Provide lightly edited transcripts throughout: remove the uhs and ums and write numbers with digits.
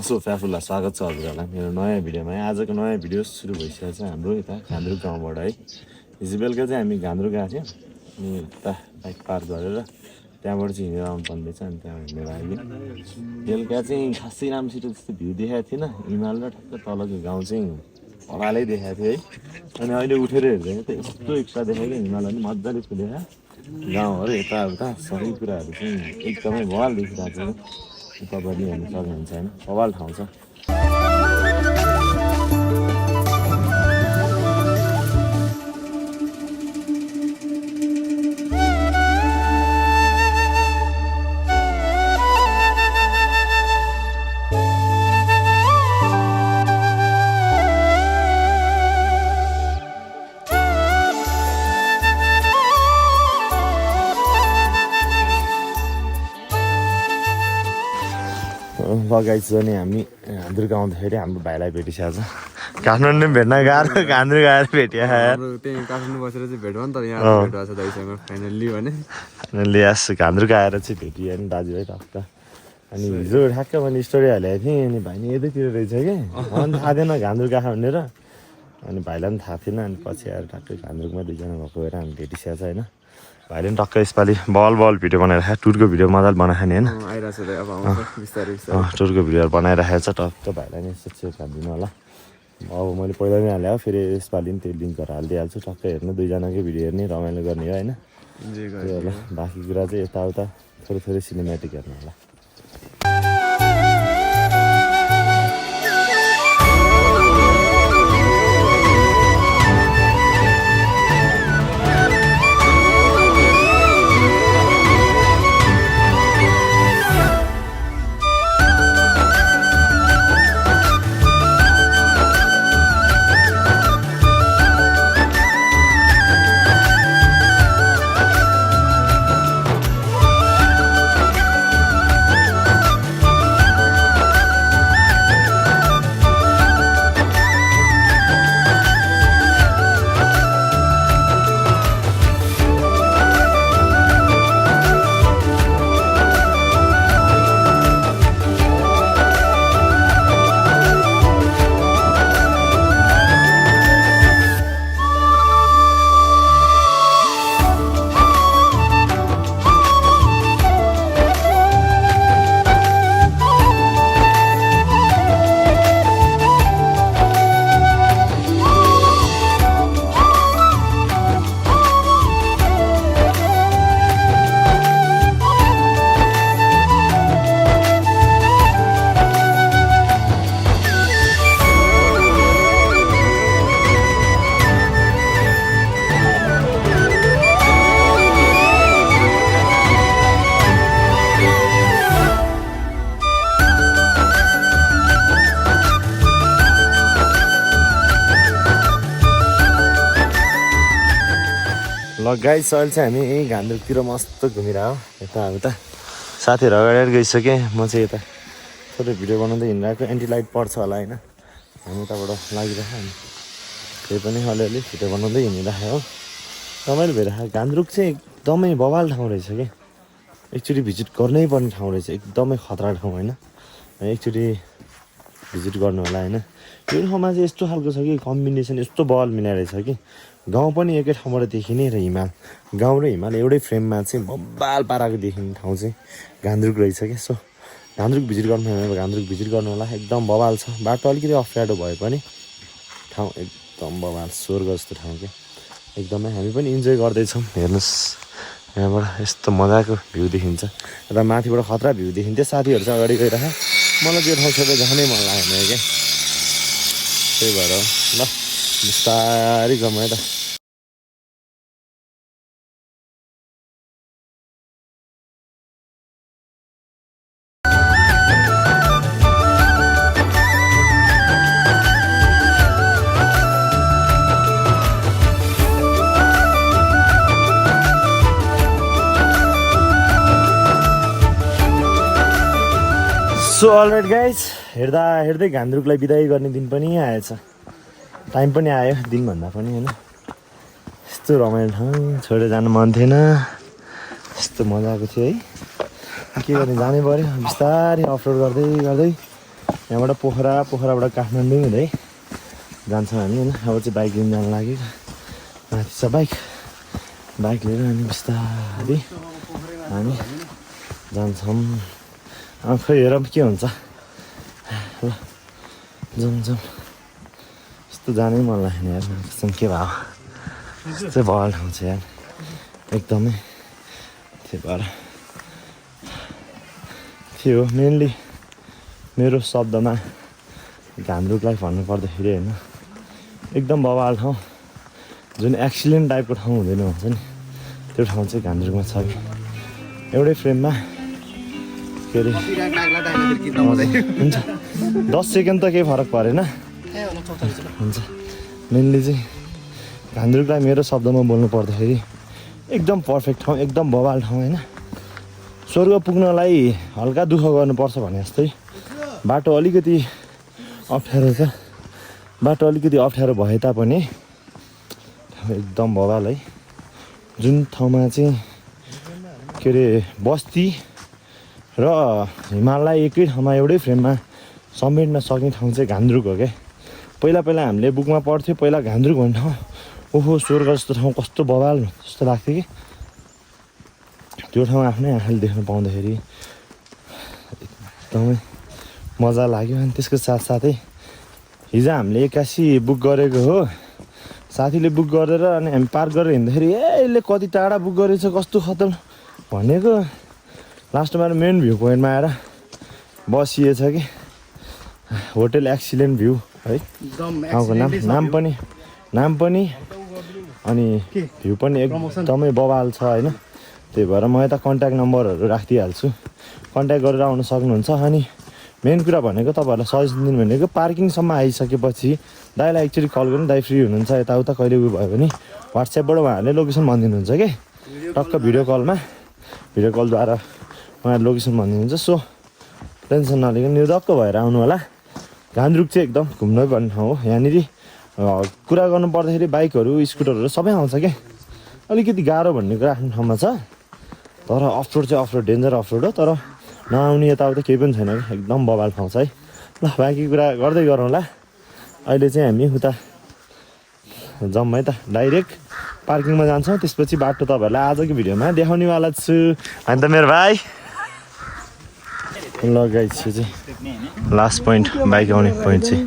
So फ्याफुल्ला स्वागत छ हजुरहरूलाई मेरो नयाँ भिडियोमा। आजको नयाँ भिडियो सुरु भइसकेको छ हाम्रो यता घान्द्रुक गाउँबाट है। हिजो बेलुका चाहिँ हामी घान्द्रुक गएको थियौँ अनि उता बाइक पार्क गरेर त्यहाँबाट चाहिँ हिँडेर आउनुपर्ने रहेछ। अनि त्यहाँ हिँडेर आयो। बेलुका चाहिँ खासै राम्रोसित त्यस्तो भ्यू देखाएको थिएन, हिमाल र ठ्याक्क तलको गाउँ चाहिँ हरालै देखाएको थियो है। अनि अहिले उठेर हेर्दैन त यस्तो एक्स्ट्रा देखायो कि हिमाल पनि मजाले फुलेको गाउँहरू यताउता सबै कुराहरू चाहिँ एकदमै बवाल देखिरहेको छ। तपाईँले हेर्नु सक्नुहुन्छ होइन, बवाल ठाउँ छ। लगाइछ नि हामी घान्द्रुक आउँदाखेरि हाम्रो भाइलाई भेटिसकेको छ। काठमाडौँ भेट्न गाह्रो, घान्द्रुक आएर भेट्यो। त्यही काठमाडौँ बसेर चाहिँ भेट भयो नि त, यहाँ भेट भएको छ दाइसँग फाइनल्ली भने। फाइनल्ली यस घान्द्रुक आएर चाहिँ भेटियो नि दाजुभाइ टक्क। अनि हिजो ठ्याक्क मैले स्टोरी हालेको थिएँ अनि भाइ नि यतैतिर रहेछ कि अनि थाहा थिएन घान्द्रुक आएको भनेर। अनि भाइलाई पनि थाहा थिएन। अनि पछि आएर टक्कै घान्द्रुकमा दुईजना भएको भएर हामी भेटिसकेको छ होइन। भाइले पनि टक्क यसपालि बल भिडियो बनाइराखेको, टुरको भिडियो मजाले बनाएको नि होइन। टुरको भिडियोहरू बनाइराखेको छ टक्क। भाइलाई नि यसो चेक हालिदिनु होला। अब मैले पहिला नै हालेँ, फेरि यसपालि पनि त्यो लिङ्कहरू हालिदिइहाल्छु। टक्क हेर्नु, दुईजनाकै भिडियो हेर्ने, रमाइलो गर्ने हो होइन। त्यो होला, बाँकी कुरा चाहिँ यताउता थोरै सिनेमेटिक हेर्नु होला। गाइस अहिले चाहिँ हामी यहीँ घान्द्रुकतिर मस्त घुमिरहेको यताउता। साथीहरू अगाडि गइसकेँ, म चाहिँ यता थोरै भिडियो बनाउँदै हिँडिरहेको। एन्टी लाइट पर्छ होला होइन, हामी यताबाट लागिरहेको। अनि त्यही पनि अलिअलि भिडियो बनाउँदै हिँडिरहेको हो। रमाइलो भइरहेको। घान्द्रुक चाहिँ एकदमै बवाल ठाउँ रहेछ कि, एकचोटि भिजिट गर्नै पर्ने ठाउँ रहेछ। एकदमै खतरा ठाउँ होइन, एकचोटि भिजिट गर्नु होला होइन। यो ठाउँमा चाहिँ यस्तो खालको छ कि कम्बिनेसन यस्तो बवाल मिलाइरहेछ कि गाउँ पनि एकै ठाउँबाट देखिने र हिमाल, गाउँ र हिमाल एउटै फ्रेममा चाहिँ बब्बाल पाराको देखिने ठाउँ चाहिँ घान्द्रुक रहेछ क्या। सो घान्द्रुक भिजिट गर्नु भने घान्द्रुक भिजिट गर्नु होला। एकदम बवाल छ, बाटो अलिकति अप्ठ्यारो भए पनि ठाउँ एकदम बवाल, स्वर्ग जस्तो ठाउँ क्या। एकदमै हामी पनि इन्जोय गर्दैछौँ। हेर्नुहोस् यहाँबाट यस्तो मजाको भ्यू देखिन्छ र माथिबाट खतरा भ्यू देखिन्थ्यो। साथीहरू चाहिँ अगाडि गइरहेको, मलाई त्यो ठाउँ छोडेर जानै मन लागेन क्या। त्यही भएर ल बिस्तारै गम है त। सो अलराइट गाइज, हेर्दै घान्द्रुकलाई बिदाई गर्ने दिन पनि आएछ, टाइम पनि आयो दिनभन्दा पनि होइन। यस्तो रमाइलो ठाउँ छोडेर जानु मन थिएन, यस्तो मजा आएको थियो है। के गर्ने, जानै पऱ्यो बिस्तारै अफरोड गर्दै गर्दै यहाँबाट पोखराबाट काठमाडौँ हुँदै जान्छौँ हामी होइन। अब चाहिँ बाइक लिन जानु लाग्यो। माथि छ बाइक लिएर अनि बिस्तारै हामी जान्छौँ। खै हेरौँ के हुन्छ। ल जाउँ यस्तो जानै मन लाग्यो यार। कसम के भयो यस्तै भएर ठाउँ छ यार एकदमै। त्यही भएर थियो मेनली मेरो शब्दमा घान्द्रुकलाई भन्नु पर्दाखेरि होइन एकदम बवाल ठाउँ जुन एक्सिडेन्ट टाइपको ठाउँ हुँदैन भन्छ नि त्यो ठाउँ चाहिँ घान्द्रुकमा छ कि एउटै फ्रेममा के अरे हुन्छ 10 सेकेन्ड त केही फरक परेन हुन्छ। मेनली चाहिँ घान्द्रुकलाई मेरो शब्दमा बोल्नु पर्दाखेरि एकदम पर्फेक्ट ठाउँ एकदम बवाल ठाउँ होइन। स्वर्ग पुग्नलाई हल्का दुःख गर्नुपर्छ भने जस्तै बाटो अलिकति अप्ठ्यारो छ। बाटो अलिकति अप्ठ्यारो भए तापनि एकदम बवाल है। जुन ठाउँमा चाहिँ के अरे बस्ती र हिमाललाई एकै ठाउँमा एउटै फ्रेममा समेट्न सक्ने ठाउँ चाहिँ घान्द्रुक हो क्या। पहिला हामीले बुकमा पढ्थ्यो पहिला घान्द्रुक भन्ने ठाउँ ओहो स्वर्ग जस्तो ठाउँ कस्तो बवाल जस्तो लाग्थ्यो कि त्यो ठाउँ आफ्नै आँखाले देख्न पाउँदाखेरि एकदमै मजा लाग्यो। अनि त्यसको साथसाथै हिजो हामीले 81 बुक गरेको हो। साथीले बुक गरेर अनि हामी पार्क गरेर हिँड्दाखेरि यसले कति टाढा बुक गरेछ कस्तो खतम भनेको लास्टमा मेन भ्यू पोइन्टमा आएर बसिएछ कि होटल एक्सिलेन्ट भ्यू है ठाउँको नाम पनि अनि भ्यू पनि एकदमै बवाल छ होइन। त्यही भएर म यता कन्ट्याक्ट नम्बरहरू राखिदिइहाल्छु कन्ट्याक्ट गरेर आउन सक्नुहुन्छ। अनि मेन कुरा भनेको तपाईँहरूलाई सजेसन दिनु भनेको पार्किङसम्म आइसकेपछि दाइलाई एक्चुअली कल गर्नु दाइ फ्री हुनुहुन्छ यताउता कहिले उयो भयो भने व्हाट्सएपबाट उहाँहरूले लोकेसन भनिदिनुहुन्छ कि टक्क भिडियो कलद्वारा उहाँहरूले लोकेसन भनिदिनुहुन्छ। सो टेन्सन नलिकन निर्धक्क भएर आउनु होला। घान्द्रुक चाहिँ एकदम घुम्नै पर्ने ठाउँ हो। यहाँनिर कुरा गर्नु पर्दाखेरि बाइकहरू स्कुटरहरू सबै आउँछ क्या। अलिकति गाह्रो भन्ने कुरा आफ्नो ठाउँमा छ तर अफरोड चाहिँ अफरोड डेन्जर अफरोड हो। तर नआउने यताउता केही पनि छैन कि एकदम बवाल ठाउँ छ है। ल बाँकी कुरा गर्दै गरौँला। अहिले चाहिँ हामी उता जाउँ है त डाइरेक्ट पार्किङमा जान्छौँ। त्यसपछि बाटो तपाईँहरूलाई आजको भिडियोमा देखाउनेवाला छु। अनि त मेरो भाइ लगाइछु चाहिँ लास्ट पोइन्ट बाइक आउने पोइन्ट चाहिँ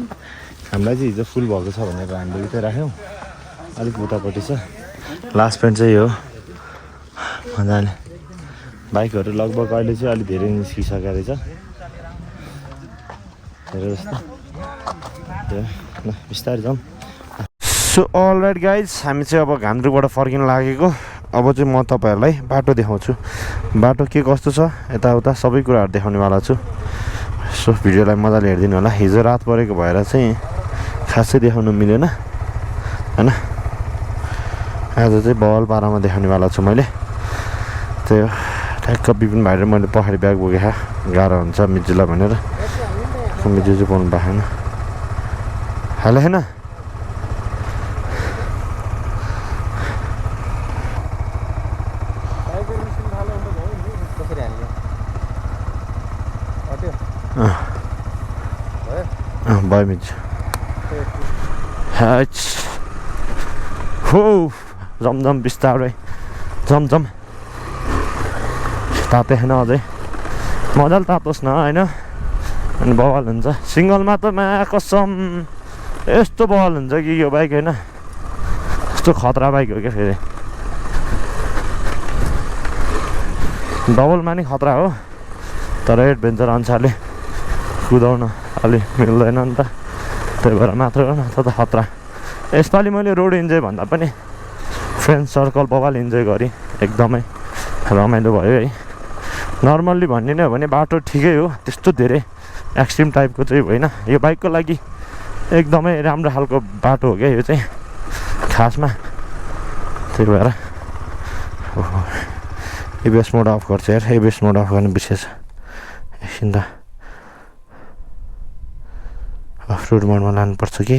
हामीलाई चाहिँ हिजो फुल भएको छ भनेर हामीले उतै राख्यौँ। अलिक उतापट्टि छ लास्ट पोइन्ट चाहिँ हो। मजाले बाइकहरू लगभग अहिले चाहिँ अलिक धेरै निस्किसकेको रहेछ धेरै जस्तो। ल बिस्तारै जाउँ। सो अलराइट गाइज हामी चाहिँ अब घान्द्रुकबाट फर्किन लागेको। अब चाहिँ म तपाईँहरूलाई बाटो देखाउँछु बाटो के कस्तो छ यताउता सबै कुराहरू देखाउनेवाला छु। सो भिडियोलाई मजाले हेरिदिनु होला। हिजो रात परेको भएर चाहिँ खासै देखाउनु मिलेन होइन। आज चाहिँ बवाल पारामा देखाउनेवाला छु मैले। त्यो ठ्याक्क विपिन भाइ र मैले पहाडी ब्याग बोकेको गाह्रो हुन्छ मिजुलाई भनेर मिजु चाहिँ पाउनु पाएन हाल होइन। भयो मिजु हो जमजम बिस्तारै जमजम तातै होइन अझै मजाले तातोस् न होइन। अनि बवाल हुन्छ सिङ्गलमा त मा कसम यस्तो बवाल हुन्छ कि यो बाइक होइन यस्तो खतरा बाइक हो क्या। फेरि डबलमा नि खतरा हो तर एडभेन्चर अनुसारले कुदाउन अलिक मिल्दैन नि त। त्यही भएर मात्र त खतरा। यसपालि मैले रोड इन्जोय भन्दा पनि फ्रेन्ड सर्कल बवाल इन्जोय गरेँ एकदमै रमाइलो भयो है। नर्मल्ली भन्ने हो भने बाटो ठिकै हो त्यस्तो धेरै एक्सट्रिम टाइपको चाहिँ होइन। यो बाइकको लागि एकदमै राम्रो खालको बाटो हो क्या यो चाहिँ खासमा। त्यही भएर एबिएस मोड अफ गर्छ यार। एबिएस मोड अफ गर्नु विशेष एकछिन त अफ रोड मोडमा लानुपर्छ कि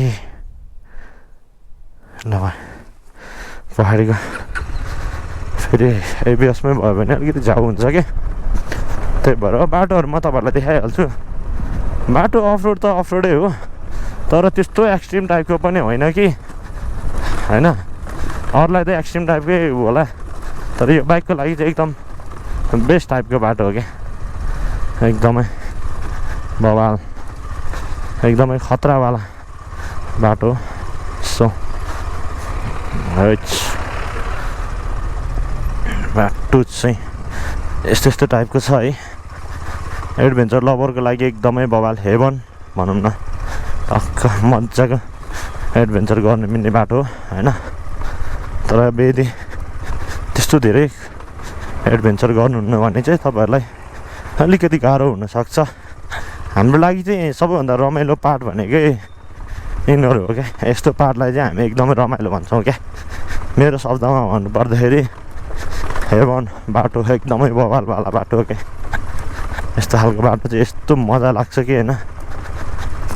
ल पहाडीको फेरि एबिएसमै भयो भने अलिकति झाउ हुन्छ कि। त्यही भएर बाटोहरू म तपाईँहरूलाई देखाइहाल्छु बाटो अफरोड त अफरोडै हो तर त्यस्तो एक्सट्रिम टाइपको पनि होइन कि होइन अरूलाई त एक्सट्रिम टाइपकै होला तर यो बाइकको लागि चाहिँ एकदम बेस्ट टाइपको बाटो हो क्या एकदमै बवाल एकदमै खतरावाला बाटो सो बाटो चाहिँ यस्तो यस्तो टाइपको छ है एडभेन्चर लभरको लागि एकदमै बवाल हेभन भनौँ न टक्क मजाको एडभेन्चर गर्न मिल्ने बाटो हो होइन तर यदि त्यस्तो धेरै एडभेन्चर गर्नुहुन्न भने चाहिँ तपाईँहरूलाई अलिकति गाह्रो हुनसक्छ हाम्रो लागि चाहिँ सबैभन्दा रमाइलो पार्ट भनेकै यिनीहरू हो क्या यस्तो पार्टलाई चाहिँ हामी एकदमै रमाइलो भन्छौँ क्या मेरो शब्दमा भन्नुपर्दाखेरि हेभन बाटो एकदमै बवालवाला बाटो हो क्या यस्तो खालको बाटो चाहिँ यस्तो मजा लाग्छ कि होइन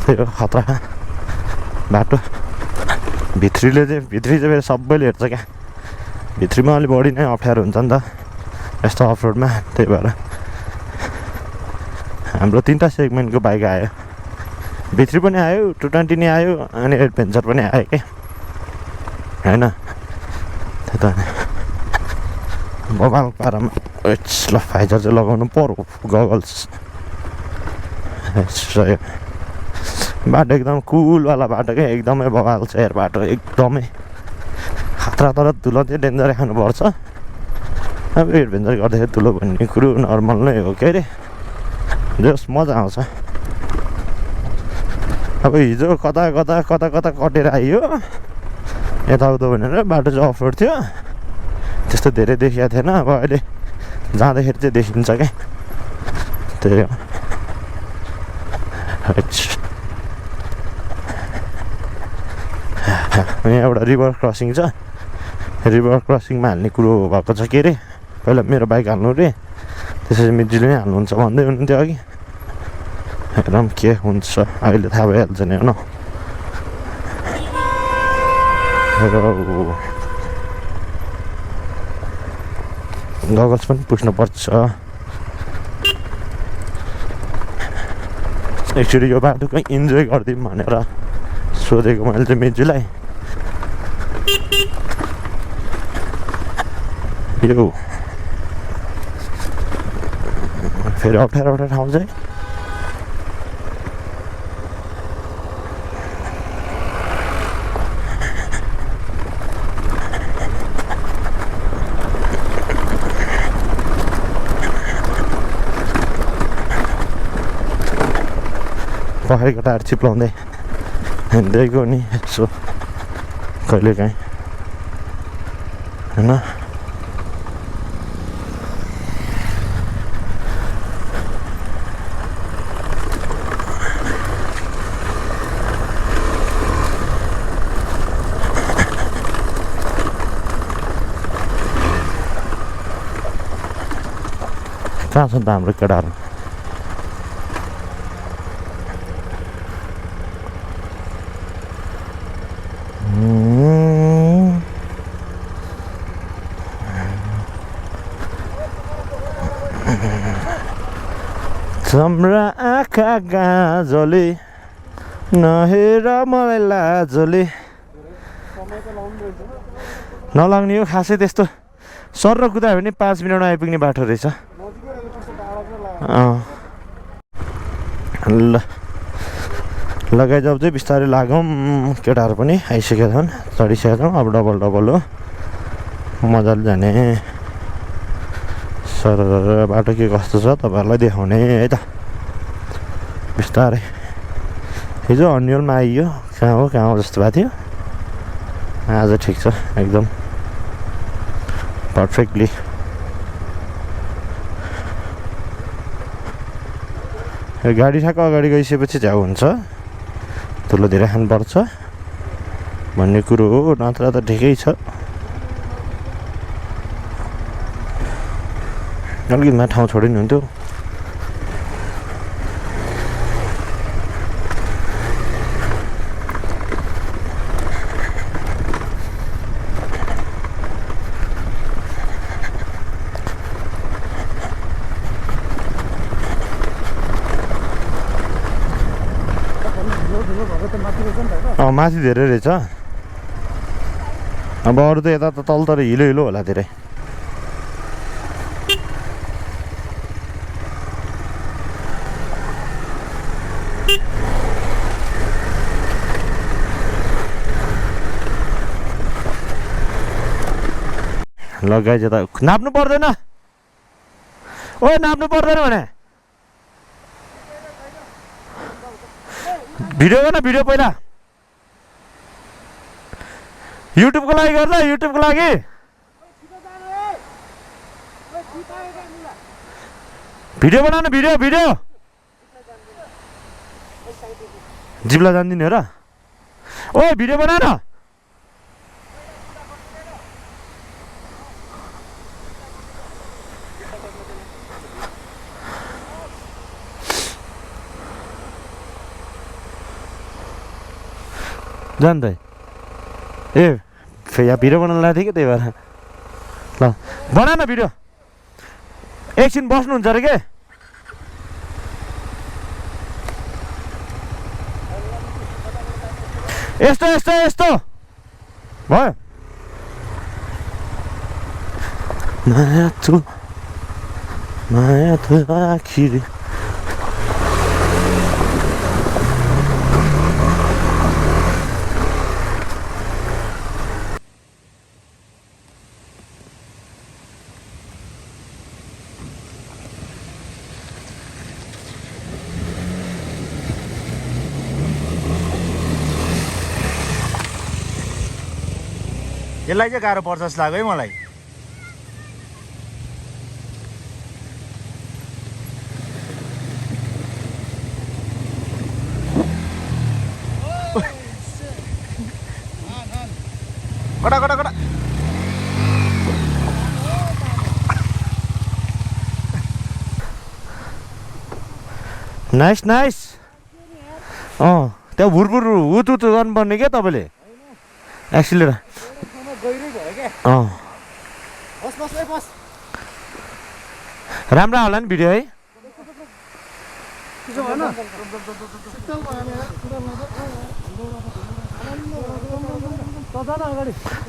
त्यो खतरा बाटो भित्री चाहिँ सबैले हेर्छ क्या भित्रीमा अलिक बढी नै अप्ठ्यारो हुन्छ नि त यस्तो अफरोडमा त्यही भएर हाम्रो 3टा सेगमेन्टको बाइक आयो भित्री पनि आयो 220 नि आयो अनि एडभेन्चर पनि आयो क्या होइन त्यही त मोबाइल पारामा ल फाइजर चाहिँ लगाउनु पर्यो गगल्स बाटो एकदम कुलवाला बाटो क्या एकदमै बवाल छ यार बाटो एकदमै खतरा तर धुलो चाहिँ डेन्जरै खानुपर्छ अब एडभेन्चर गर्दाखेरि धुलो भन्ने कुरो नर्मल नै हो के अरे जस मजा आउँछ अब हिजो कता कटेर आइयो यताउता भनेर बाटो चाहिँ अफरोड थियो त्यस्तो धेरै देखिएको थिएन अब अहिले जाँदाखेरि चाहिँ देखिन्छ क्या त्यही हो यहाँ एउटा रिभर क्रसिङ छ रिभर क्रसिङमा हाल्ने कुरो भएको छ के अरे पहिला मेरो बाइक हाल्नु रे त्यसपछि मिजुले नै हाल्नुहुन्छ भन्दै हुनुहुन्थ्यो अघि हेरौँ के हुन्छ अहिले थाहा भइहाल्छ नि होइन गगल्स पनि पुस्नुपर्छ एक्चुअली यो बाटोको इन्जोय गरिदिउँ भनेर सोधेको मैले चाहिँ मिजुलाई यो फेरि अप्ठ्यारो ठाउँ चाहिँ पहाडको टायर चिप्लाउँदै हिँड्दैको नि यसो कहिलेकाहीँ होइन कहाँ छन् त हाम्रो केटाहरू तिम्रा आँखा गाजले नहेर मलाई लाजले नलाग्ने हो खासै त्यस्तो सर र कुदायो भने 5 मिनटमा आइपुग्ने बाटो रहेछ ल लगाइजाउ चाहिँ बिस्तारै लागौँ केटाहरू पनि आइसकेका छन् चढिसकेका छौँ अब डबल हो मजाले जाने सर बाटो के कस्तो छ तपाईँहरूलाई देखाउने है त बिस्तारै हिजो अन्यलमा आइयो कहाँ हो जस्तो भएको थियो आज ठिक छ एकदम पर्फेक्टली गाडी ठ्याक्क अगाडि गइसकेपछि झ्याउ हुन्छ धुलो धेरै खानुपर्छ भन्ने कुरो हो नत्र त ठिकै छ अलिकति मा ठाउँ छोडिनु हुन्थ्यो माथि धेरै रहेछ अब अरू त यता त तल तर हिलो हिलो होला धेरै लगाइ यता नाप्नु पर्दैन ओ नाप्नु पर्दैन भने भिडियो गर्न भिडियो पहिला युट्युबको लागि गर्दा युट्युबको लागि भिडियो बनाउनु भिडियो भिडियो जिब्ला जान्दिने हो र ओ भिडियो बना न जान्दै ए यहाँ भिडियो बनाउनु लाग्थ्यो कि त्यही भएर ल बना न भिडियो एकछिन बस्नुहुन्छ अरे के यस्तो यस्तो यस्तो भयो माया तु आखिर यसलाई चाहिँ गाह्रो पर्छ जस्तो लाग्यो है मलाई कटा कटा कटा नाइस नाइस त्यो भुरभुर उत उत गर्नुपर्ने क्या तपाईँले एक्सिलेटर राम्रो होला नि भिडियो है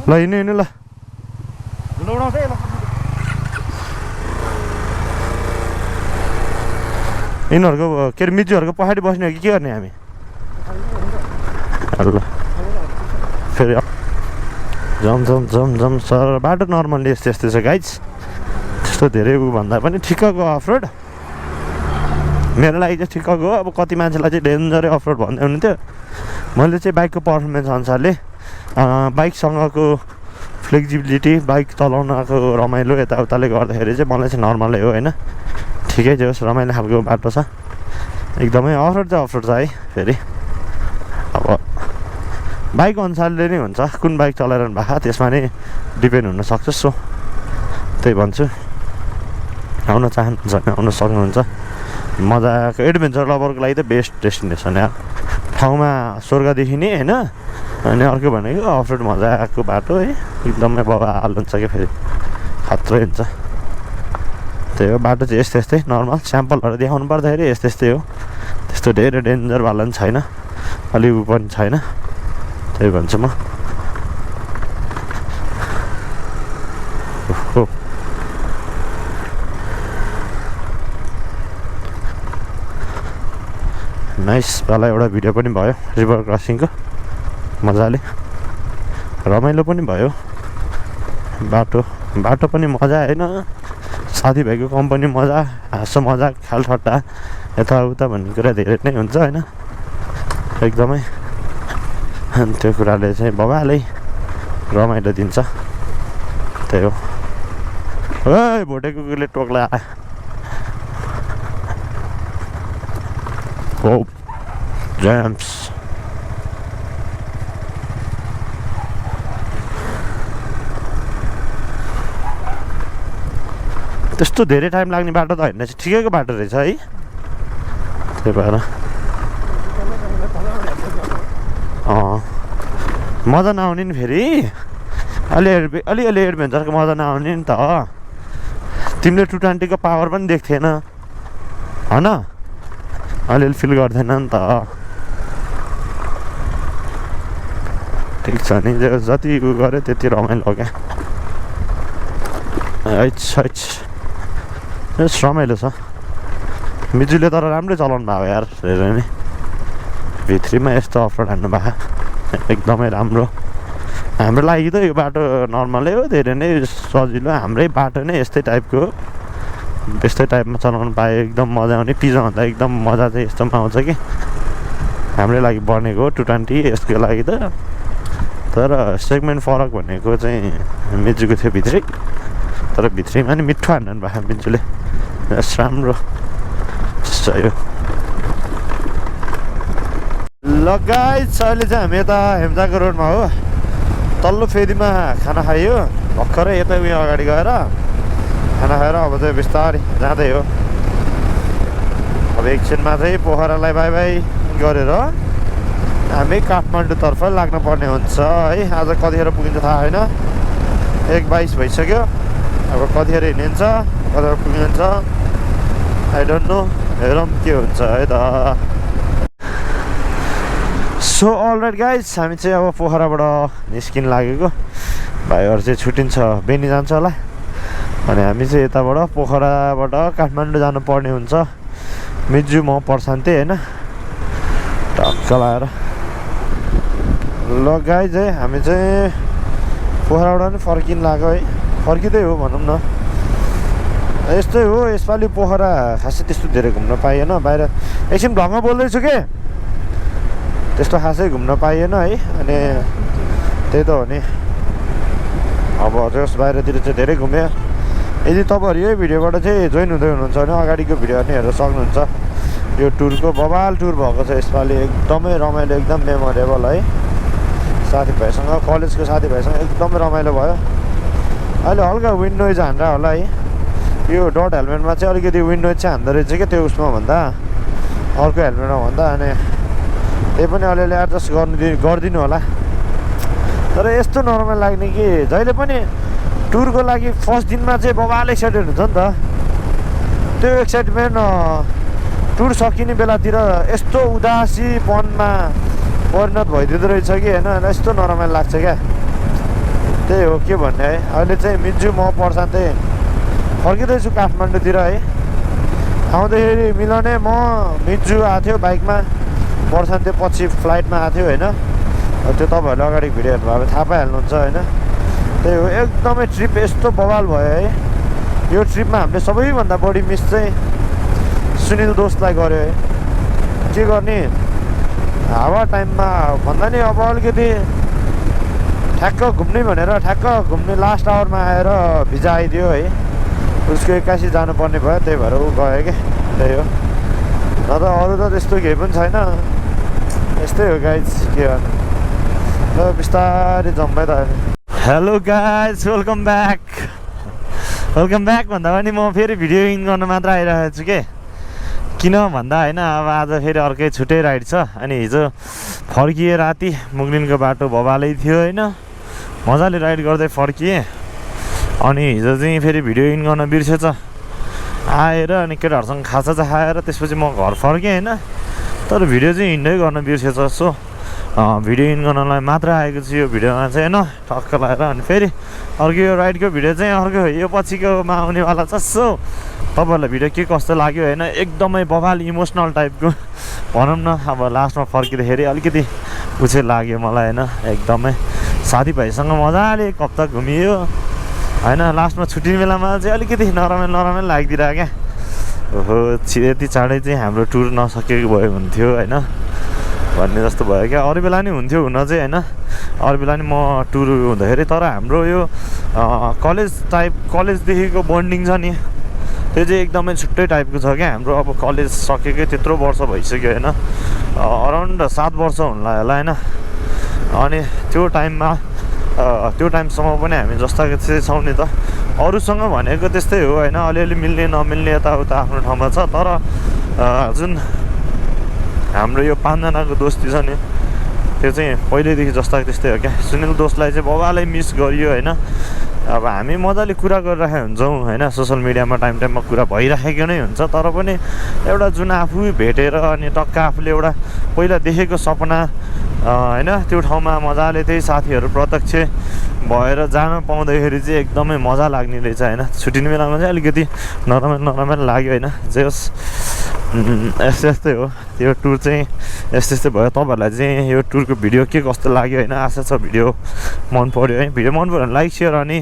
ल हिँड्नु हिँड्नु ल यिनीहरूको के अरे मिजुहरूको पछाडि बस्ने हो कि के गर्ने हामी ल फेरि जम जम जम जम सर बाटो नर्मल्ली यस्तो यस्तो छ गाइज त्यस्तो धेरै उ भन्दा पनि ठिक्कको अफरोड मेरो लागि चाहिँ ठिक्कको हो अब कति मान्छेलाई चाहिँ डेन्जरै अफरोड भन्दै हुनुहुन्थ्यो मैले चाहिँ बाइकको पर्फर्मेन्स अनुसारले बाइकसँगको फ्लेक्सिबिलिटी बाइक चलाउनको रमाइलो यताउताले गर्दाखेरि चाहिँ मलाई चाहिँ नर्मलै हो होइन ठिकै छ होस् रमाइलो खालको बाटो छ एकदमै अफरोड चाहिँ अफरोड छ है फेरि अब बाइक अनुसारले नै हुन्छ कुन बाइक चलाइरहनु भएको त्यसमा नै डिपेन्ड हुनसक्छ सो त्यही भन्छु आउन चाहनुहुन्छ भने आउन सक्नुहुन्छ मजाको एडभेन्चर लभरको लागि त बेस्ट डेस्टिनेसन यार ठाउँमा स्वर्ग देखिने होइन अनि अर्को भनेको अफरोड मजाको बाटो है एकदमै बवाल हुन्छ क्या फेरि खत्रै हुन्छ त्यही हो बाटो चाहिँ यस्तै यस्तै नर्मल स्याम्पलहरू देखाउनु पर्दाखेरि यस्तै यस्तै हो त्यस्तो धेरै डेन्जरवाला पनि छैन अलि उ पनि छैन त्यही भन्छु म नाइस पाला एउटा भिडियो पनि भयो रिभर क्रसिङको मजाले रमाइलो पनि भयो बाटो बाटो पनि मजा होइन साथीभाइको कम्पनी मजा हाँसो मजा ख्यालठट्टा यताउता भन्ने कुरा धेरै नै हुन्छ होइन एकदमै अनि त्यो कुराले चाहिँ बबालै रमाइलो दिन्छ त्यही हो ओइ भोटे कुकुरले टोक्ला हो जाम्स त्यस्तो धेरै टाइम लाग्ने बाटो त होइन चाहिँ ठिकैको बाटो रहेछ है त्यही भएर मजा नआउने नि फेरि अलिअलि एडभेन्चरको मजा नआउने नि त तिमीले 220 को पावर पनि देख्थेन होइन अलिअलि फिल गर्दैन नि त ठिक छ नि जति उ गऱ्यो त्यति रमाइलो क्या रमाइलो छ मिजुले तर राम्रै चलाउनु भएको यार हेरेर नि भित्रीमा यस्तो अफरोड हान्नु भएको एकदमै राम्रो हाम्रो लागि त यो बाटो नर्मलै हो धेरै नै सजिलो हाम्रै बाटो नै यस्तै टाइपको हो यस्तै टाइपमा चलाउनु पाए एकदम मजा आउने पिज्जाभन्दा एकदम मजा चाहिँ यस्तोमा आउँछ कि हाम्रै लागि बनेको हो 220 यसको लागि त तर सेगमेन्ट फरक भनेको चाहिँ मिजुको थियो भित्रै तर भित्रीमा नि मिठो हान्नु भएको मिजुले राम्रो यो ल गाइस अहिले चाहिँ हामी यता हेम्जाको रोडमा हो तल्लो फेदीमा खाना खाइयो भर्खरै यता उयो अगाडि गएर खाना खाएर अब चाहिँ बिस्तारै जाँदै हो अब एकछिनमा चाहिँ पोखरालाई बाई बाई गरेर हामी काठमाडौँतर्फ लाग्न पर्ने हुन्छ है आज कतिखेर पुगिन्छ थाहा होइन 1:22 भइसक्यो अब कतिखेर हिँडिन्छ कतिखेर पुगिन्छ आई डोन्ट नो हेरौँ के हुन्छ है त सो अलराइट गाइस हामी चाहिँ अब पोखराबाट निस्किन लागेको भाइहरू चाहिँ छुट्टिन्छ बेनी जान्छ होला अनि हामी चाहिँ यताबाट पोखराबाट काठमाडौँ जानु पर्ने हुन्छ मिजु म प्रशान्ति होइन टक्क लाएर ल गाइस है हामी चाहिँ पोखराबाट नि फर्किन लाग्यो है फर्किँदै हो भनौँ न यस्तै हो यसपालि पोखरा खासै त्यस्तो धेरै घुम्न पाइएन बाहिर एकछिन भ्लगमा बोल्दैछु के त्यस्तो खासै घुम्न पाइएन है अनि त्यही त हो नि अब त्यस बाहिरतिर चाहिँ धेरै घुम्यो यदि तपाईँहरू यही भिडियोबाट चाहिँ जोइन हुँदै हुनुहुन्छ भने अगाडिको भिडियोहरू नि हेर्न सक्नुहुन्छ यो टुरको बवाल टुर भएको छ यसपालि एकदमै रमाइलो एकदम मेमोरेबल है साथीभाइसँग कलेजको साथीभाइसँग एकदमै रमाइलो भयो अहिले हल्का विन्ड नोइज हान्दा होला है यो डट हेलमेटमा चाहिँ अलिकति विन्ड नोइज चाहिँ हान्दो रहेछ क्या त्यो उसमा भन्दा अर्को हेलमेटमा भन्दा अनि त्यही पनि अलिअलि एडजस्ट गरिदिनु होला तर यस्तो नर्मल लाग्ने कि जहिले पनि टुरको लागि फर्स्ट दिनमा चाहिँ बबाल एक्साइटेड हुन्छ नि त त्यो एक्साइटमेन्ट टुर सकिने बेलातिर यस्तो उदासीपनमा परिणत भइदिँदो रहेछ कि होइन यस्तो नरमाइलो लाग्छ क्या त्यही हो के भन्ने है अहिले चाहिँ मिजु म प्रशान्त फर्किँदैछु काठमाडौँतिर है आउँदाखेरि मिलाउने म मिजु आएको थियो बाइकमा प्रशान्त पछि फ्लाइटमा आएको थियो होइन त्यो तपाईँहरूले अगाडि भिडियो हेर्नु भयो थाहा पाइहाल्नुहुन्छ होइन त्यही हो एकदमै ट्रिप यस्तो बवाल भयो है यो ट्रिपमा हामीले सबैभन्दा बढी मिस चाहिँ सुनिल दोस्तलाई गऱ्यो है के गर्ने हावा टाइममा भन्दा नि अब अलिकति ठ्याक्क घुम्ने भनेर ठ्याक्क घुम्ने लास्ट आवरमा आएर भिजा आइदियो है उसको 81 जानुपर्ने भयो त्यही भएर ऊ गयो क्या त्यही हो न त अरू त त्यस्तो केही पनि छैन यस्तै हो गाइज के गर्नु ल बिस्तारै जम्मै त हेलो गाइज वेलकम ब्याक भन्दा पनि म फेरि भिडियो इन गर्न मात्र आइरहेको छु के किन भन्दा होइन अब आज फेरि अर्कै छुट्टै राइड छ अनि हिजो फर्किएँ राति मुगलिनको बाटो भवालै थियो होइन मजाले राइड गर्दै फर्किएँ अनि हिजो चाहिँ फेरि भिडियो इन गर्न बिर्सेछ आएर अनि केटाहरूसँग खाजा चाहिँ खाएर त्यसपछि म घर फर्केँ होइन तर भिडियो चाहिँ हिँड्दै गर्न बिर्सेछ सो भिडियो इन गर्नलाई मात्र आएको छु यो भिडियोमा चाहिँ होइन टक्क लगाएर अनि फेरि अर्को यो राइडको भिडियो चाहिँ अर्को यो पछिकोमा आउनेवाला छ सो तपाईँहरूलाई भिडियो के कस्तो लाग्यो होइन एकदमै बवाल इमोसनल टाइपको भनौँ न अब लास्टमा फर्किँदाखेरि अलिकति उछे लाग्यो मलाई होइन एकदमै साथीभाइसँग मजाले एक हप्ता घुमियो होइन लास्टमा छुट्टिने बेलामा चाहिँ अलिकति नरमाइलो लागिदिरहेको क्या ओहो यति चाँडै चाहिँ हाम्रो टुर नसकेको भयो हुन्थ्यो होइन भन्ने जस्तो भयो क्या अरू बेला नि हुन्थ्यो हुन चाहिँ होइन अरू बेला नि म टुर हुँदाखेरि तर हाम्रो यो कलेजदेखिको बन्डिङ छ नि त्यो चाहिँ एकदमै छुट्टै टाइपको छ क्या हाम्रो अब कलेज सकेकै त्यत्रो वर्ष भइसक्यो होइन अराउन्ड 7 वर्ष हुनला होला होइन अनि त्यो टाइमसम्म पनि हामी जस्ताको चाहिँ छौँ नि त अरूसँग भनेको त्यस्तै हो होइन अलिअलि मिल्ने नमिल्ने यताउता आफ्नो ठाउँमा छ तर जुन हाम्रो यो 5 जनाको दोस्ती छ नि त्यो चाहिँ पहिल्यैदेखि जस्ताको त्यस्तै हो क्या सुनिल दोस्तलाई चाहिँ बबालै मिस गरियो होइन अब हामी मजाले कुरा गरिरहेको हुन्छौँ होइन सोसियल मिडियामा टाइममा कुरा भइराखेको नै हुन्छ तर पनि एउटा जुन आफू भेटेर अनि टक्क आफूले एउटा पहिला देखेको सपना होइन त्यो ठाउँमा मजाले त्यही साथीहरू प्रत्यक्ष भएर जान पाउँदाखेरि चाहिँ एकदमै मजा लाग्ने रहेछ होइन छुट्टिने बेलामा चाहिँ अलिकति नरमाइलो लाग्यो होइन जे होस् यस्तै हो त्यो टुर चाहिँ यस्तै भयो तपाईँहरूलाई चाहिँ यो टुरको भिडियो के कस्तो लाग्यो होइन आशा छ भिडियो मन पऱ्यो है भिडियो मन पऱ्यो भने लाइक सेयर अनि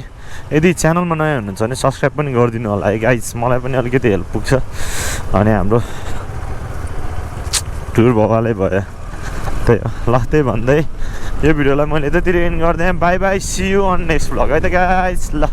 यदि च्यानलमा नयाँ हुनुहुन्छ भने सब्सक्राइब पनि गरिदिनु होला है गाइज मलाई पनि अलिकति हेल्प पुग्छ अनि हाम्रो टुर भवालै भयो त्यही हो ल त्यही भन्दै यो भिडियोलाई मैले यतातिर एन्ड गरिदिएँ bye bye see you on next vlog है त गाइज ल